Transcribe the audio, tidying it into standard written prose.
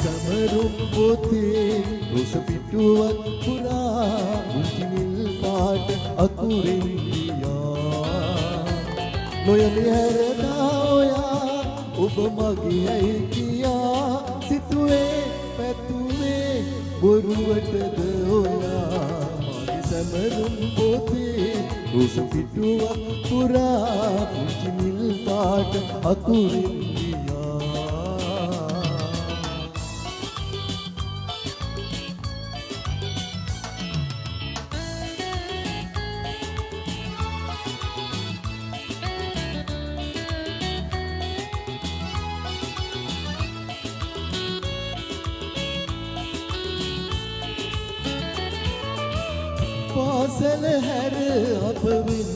සමරුම් පොතේ රොස පිටුවක් පුරා පුංචි නිල් පාට අකුරෙන් ලියා. නොයමි හැරදා ඔයා ඔබ මගේ ඇයි කියා සිතුවේ පැතුවේ බොරුවටද ඔයා. මගේ සැමරුම් පොතේ රොස පිටුවක් පුරා පුංචි නිල් පාට අකුරින් ලියා. පාසල හැර අප වෙන්